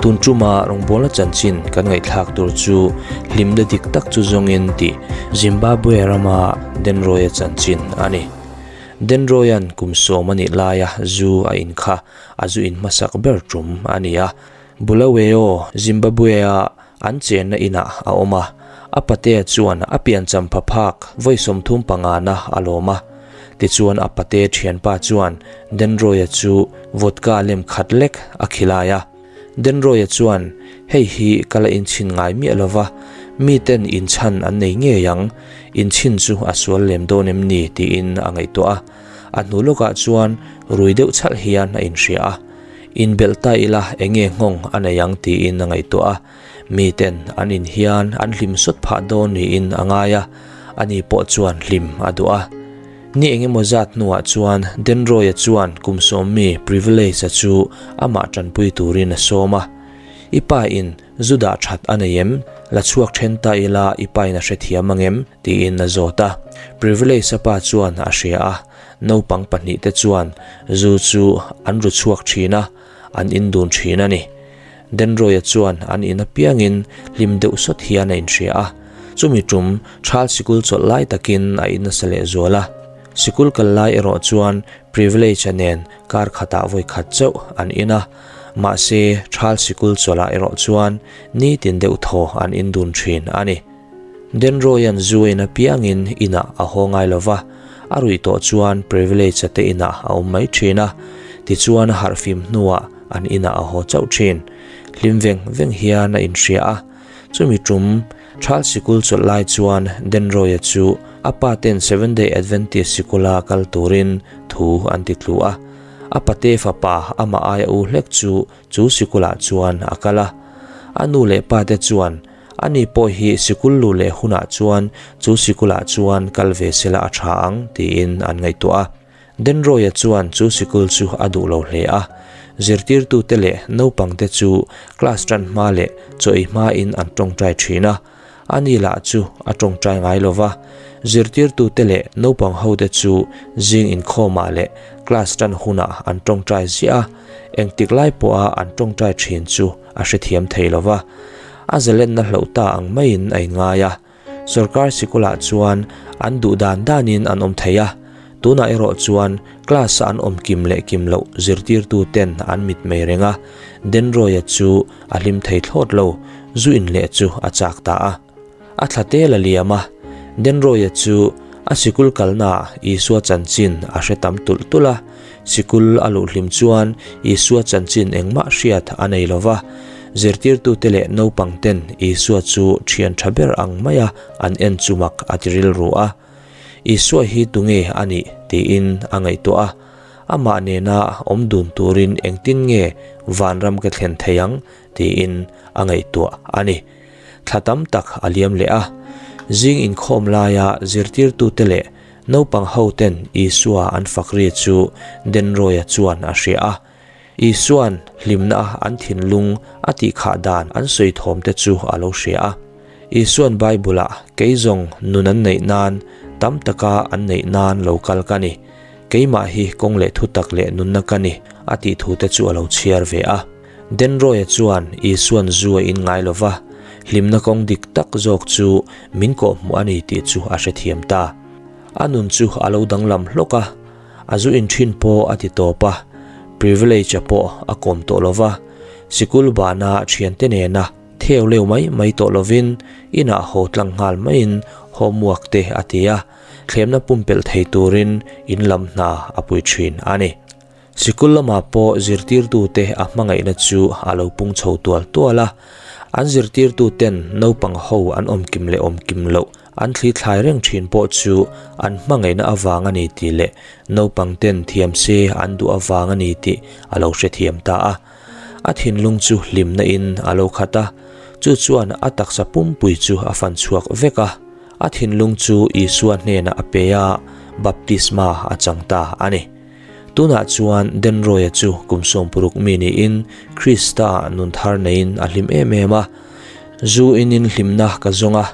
Tun tuma rawngbawlna chanchin kan ngaihthlak tur chu hlimna dik tak chu zawngin tih Zimbabwe rama Denroy-a chanchin a ni. Denroy-a'n kum sawm a nih laia zu a in kha a zu in hmasak ber tum a ni a. Bulawayo, Zimbabwe-a an chenna inah a awm a, a patea chuan a piancham pha phak vawi 30 pangana a lawm a. Tichuan a pate thianpa chuan Denroy-a chu vodka lem khat lek a khilai a. Denroy-a chuan, Hei hi ka la inchhin ngai miah lo va, miten inchhan an nei ngei ang, inchhin chu a sual lem dawn em ni? tiin a ngaihtuah a. A hnu lawkah chuan rui deuh chhalh hian a inhria a. Inbelh ta ila enge nghawng a nei ang tiin a ngaihtuah a, miten an in hian an hlim sawt phah dawn niin a ngai a, ani pawh chuan hlim a duh a. Ni engemaw zat hnuah chuan Denroy-a chuan kum sawmmi Privilege-a chu amah tanpui turin a sawm a, I pa in zu dah that a nei em? La chhuak then ta ila i pa in a hrethiam ang em? tiin a zawt a. Privilege-a pa chuan a hria a. Naupang pahnihte chuan zu chu an ru chhuak thin a, an in dun thin a ni. Denroy-a chuan an in apiangin hlim deuh sawt hian a inhria a. Chumi tum Thal sikul chawlh lai takin a in nasa leh zual a. Sikul kal lai erawh chuan Privilege-a nen kar khatah vawi khat chauh an in a. Mahse, Thal sikul chawlhah erawh chuan nitin deuh thaw an in dun thin a ni. Denroy-a'n zu in apiangin inah a haw ngai lo va, a ruih tawh chuan Privilege-a te inah a awm mai thin a, tichuan a harhfim hnuah an inah a haw chauh thin. Hlim veng veng hian a inhria a, chumi tum Thal sikul chawlh lai chuan Denroy-a chu a pa ten Seventh Day Adventist sikula kal turin thu an ti tlu a, a pate fapa amah aia u hlek chu chu sikulah chuan a kal a. A nu leh pa te chuan Ani pawh hi sikul lu leh hunah chuan chu sikulah chuan kal ve sela a tha ang tiin an ngaihtuah a. Denroy-a chuan chu sikul chu a duh lo hle a. Zirtirtute leh naupangte chu class tan hma leh chaw ei hmain an tawngtai thin a. Ani lah chu a tawngtai ngai lo va. Zirtirtute leh naupang hote chu zing inkhawmah leh class tan hunah an tawngtai ziah a. Engtik lai pawha an tawngtai thin chu a hrethiam thei lo va, a zalenna hloh ta ang maiin a inngai a. Sorkar sikulah chuan an duh dan danin an awm thei a, tunah erawh chuan class-a an awm kim leh kim loh zirtirtu ten an mitmei reng a, Denroy-a chu a hlim thei thlawt lo, zu in leh chu a chak ta a. A thla tel a liam a, Denroy-a chu a sikul kalnaah Isua chanchin a hre tam tulh tulh a. Sikul a luh hlim chuan Isua chanchin engmah hriat a nei lo va, zirtirtute leh naupangten Isua chu thian tha ber ang maia an en chu mak a ti rilru a. Isua hi tunge a nih tiin a ngaihtuah a, amah nena awm dun turin engtin nge vanram ka thlen thei ang tiin a ngaihtuah a ni. Thla tam tak a liam leh a, zing inkhawm laia zirtirtute leh naupang hoten Isua an fak ri chu Denroy-a chuan a hria a. Isua'n hlimna an thinlung a tihkhah dan an sawi thawmte chu a lo hria a. Isua'n Bible-ah kei zawng nun an neih nan, tam taka an neih nan lo kal ka ni, keimah hi kawng leh thutak leh nunna ka ni a tih thute chu a lo chhiar ve a. Denroy-a chuan Isua'n zu a in ngai lo va, hlimna kawng dik tak zawk chu min kawhhmuh a ni tih chu a hrethiam ta. A nun chu a lo danglam hlawk a, a zu in thin pawh a ti tawp a, Privilege-a pawh a kawm tawh lo va, sikul bana thiante nena theu leu mai mai tawh lovin inah haw tlang nghal maiin homework te a ti a, thlemna pumpelh thei turin in lam hna a pui thin a ni. Sikul lamah pawh zirtirtute a hmangaihna chu a lo pung chho tual tual a, an zirtirtuten naupang ho an awm kim leh awm kim loh an thli thlai reng thin pawh chu an hmangaihna avang a ni tih leh naupangten thiam se an duh avang a ni tih a lo hrethiam ta a. A thinlung chu hlimna in a lo khat a, chu chuan a taksa pumpui chu a fan chhuak vek a, a thinlung chu Isua hnenah a pe a, baptisma a chang ta a ni. Tunah chuan Denroy-a chu kum 60 mi niin Krista-ah nun thar neiin a hlim em em a. Zu inin hlimna ka zawng a,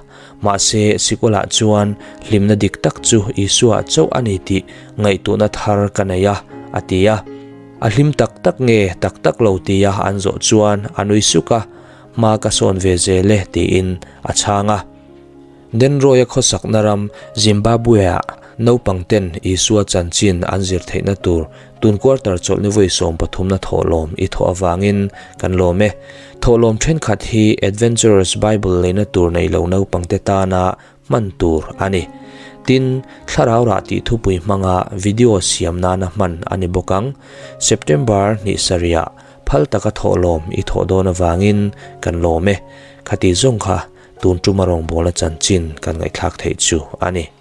mahse sikulah chuan hlimna dik tak chu Isua chauh a ni tih ngaihtuahna thar ka nei a, a ti a. A hlim tak tak nge tak tak lo tia an zawh chuan a nui suk a, Hma ka sawn ve zel e tiin a chhang a. Denroy-a khawsakna ram Zimbabwe-ah naupang ten Isua chanchin an zir theihna tur tun quarter chawlhni vawi sawmpathumna thawhlawm i thawh avangin kan lawm e. Thawhlawm thenkhat hi Adventurers Bible leina tur nei lo naupangte tana hman tur a ni. Tin, Thlarau rah tih thupui hmanga video siam nana hman a ni bawk ang. September hnih sarihah phal taka thawhlawm i thawh dawn avangin kan lawm e. Khati zawng kha tun tuma rawngbawlna chanchin kan ngaihthlak theih chu a ni.